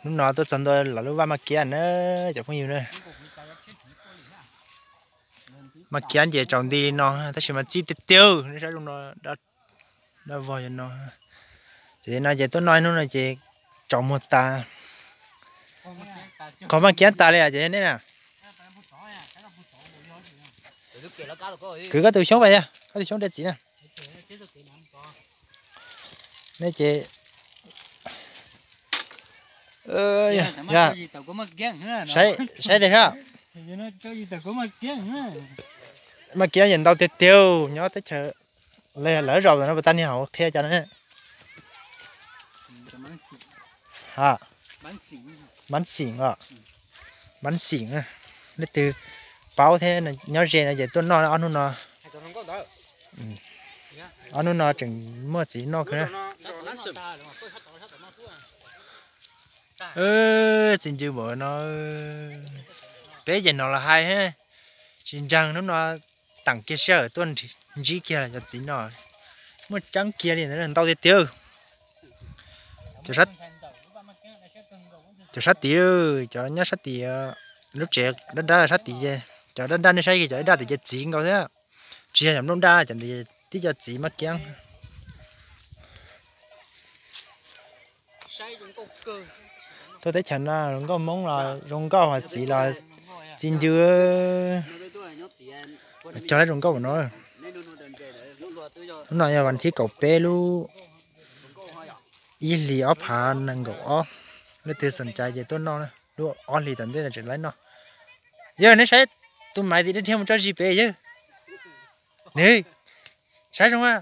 Hnub no tuaj txog ntua lawv lub vaj Maj Kiab na, cov phooj ywg na. Maj Kiab ces tsaus nti li no tab sis mas txi tiag tiag, nej saib zoo no, dab vog no. Ces no ces tuaj noj ib hnub no ces tsaus muag tas. Qhov Maj Kiab tas li ces nej na. Kwv koj tus xyoob pas yog koj tus xyoob de txiv na. Nej ces saib tiag sab. Maj Kiab ces ntau tiag tiag nyob teb chaws, lawv zaum ntawm no puas tag niag hauv qhia cov na. Mab xim os, mab xim. Leej twg paub thiab nyob ze no ces tuaj noj ob hnub no. Ob hnub no tseem muaj txiv noj kawg na. Txiv ncw npaum no, peb ces hnov los hais, tsis ntseeg hnub no teem kiag sij hawm tuaj ntsib kiag cov txiv no. Muaj tseeb kiag li ntawd ntau tiag tiag. Cov sab tid, cov nyob sab tid, lub tsev dab dab sab tid ces cov dab dab nej saib kiag cov dab dab tid ces txiv nkaus thiab. Tsis yog cov nplooj dab, cov ntawd tib co txiv Maj Kiab. Tuaj teb chaws no zoo nkauj Hmoob los zoo nkauj, hos txiv los txi ncw. Cog lab zoo nkauj no. Hnub no yog vas thib kaum peb lub ib hlis ob phav nees nkaum ob. Leej twg xom cai ces tuaj noj, lub ob hlis tom ntej tseem laib noj. Yog nej saib tus maiv tim dej dhia mus tso zis pem yawg. Nws saib zoo a.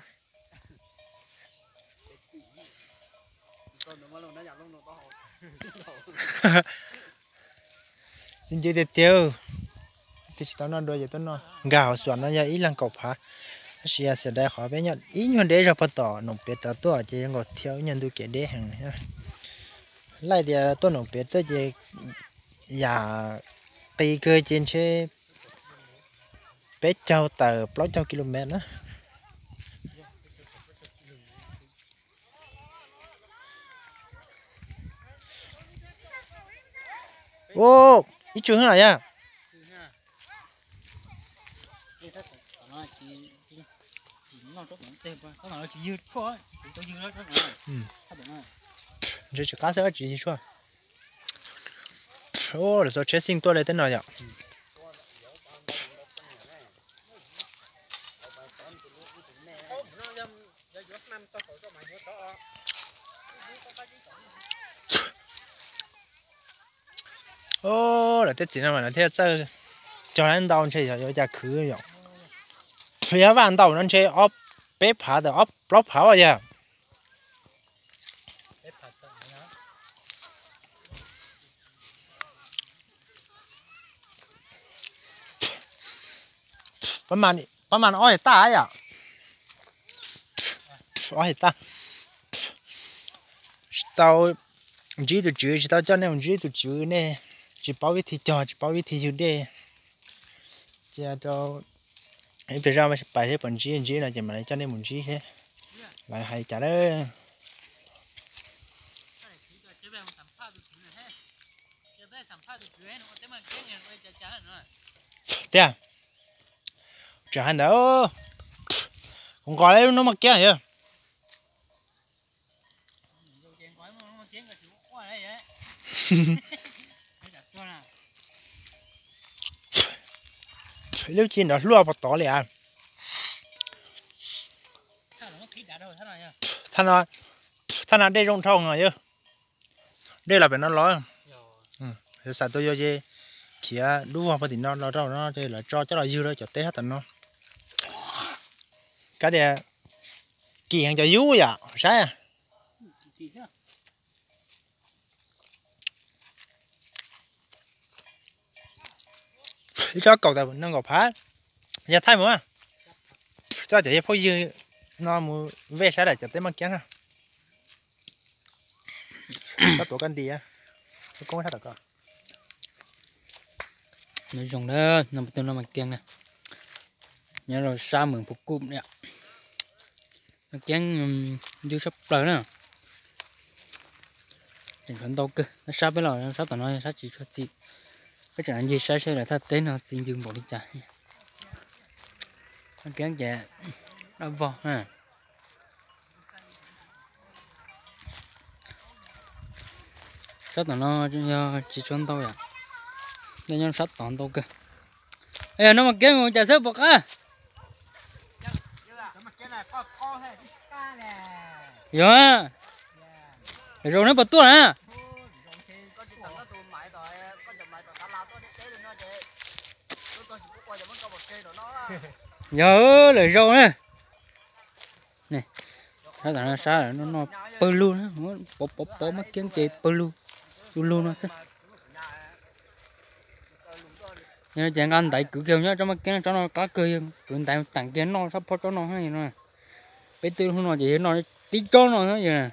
Txi ncw tiag tiag. Twb tsis tau noj dua ces tuaj noj. Nkag hauv xuam no yog ib leeg kaum phav, tab sis yog xiam dai qhov peb nyob ib nyuag deb zog puag tom Noom Piav rov tuaj ces zoo nkaus thiab ib nyuag ntu kev deb heev. Laij tias tuaj Noom Piav tuaj ces yam qis kawg ces ntshe peb caug tawm plaub caug ki lo mev na. Ib tsug hwb los yog. Ntshe tsis qab xwb tsis yig tshuaj. Lawv txo tsheb xij tuaj li tej no yom. Lawv tej txiv no mas lawv thiaj txawj cog ntau ntshe yog yuav cas khwv yom. Yog vaj ntau no ntshe ob peb phav tawm ob plaub phav os yog. Pab mas ob hais taj yom. Ob hais taj. Tsis tau ntsib tus tswv, tsis tau coj nej mus ntsib tus tswv, nej tsis paub vib thij cog, tsis paub vib thij ywg dej. Cia rau ib pliag zaj pais thiab puas ntsib, ntsib no ces mam li coj nej mus ntsib thiab. Lawv hais cas lawm. Tiag, tseem hais ntawd, kuv nqos lub hnub Maj Kiab yog. Ib lub ci nrov hluaj pos tod li as. Thaj no, thaj no dej zoo dhau no yog. Dej los pem no los. Xav tua yog ces khiav dub vog puag tim no los rau no ces lawv tso coj los ywg rau cov teb sab tom no. Kav tias kim heev cov yub yom, saib. Ib tsob kaum tawm nees nkaum phav, yog thaij mus, coj cov yawg phooj ywg no mus vej saib daim cov teb Maj Kiab na. Koj tuav koj nti, koj koob sab tom ko. Nyob zoo na, no tus no Maj Kiab na, nyob rau sab Mws Phu Kuj na. Maj Kiab ncw sab plaws na. Tseem tshuav ntau kawg, tab sab peb los sab tom no sab tsis tshua txi. Peb tseem ncig saib saib lawv thaj teb no txi ncw npaum li cas. Keeb ces daj vog na. Sab tom no yog tsis tshua ntau yom, nyob sab tod ntau kawg. Yog no mas keeb mus cas xwb puas qab? Yog, lawm zaus neb puas tuaj na? Yog lawm zaus na. Sab tom no sab no pawg lug, pov pov pov muab keeb ces pawg lug, lug lug no xwb. Yog no ces nqa ntaiv kwv kiag nyob tsob maj keeb, tsob no qab kawg, kwv ntaiv teem kiag noj sab phob tsob no no. Peb twb hnub no ces yog noj tib tsob no xwb yog.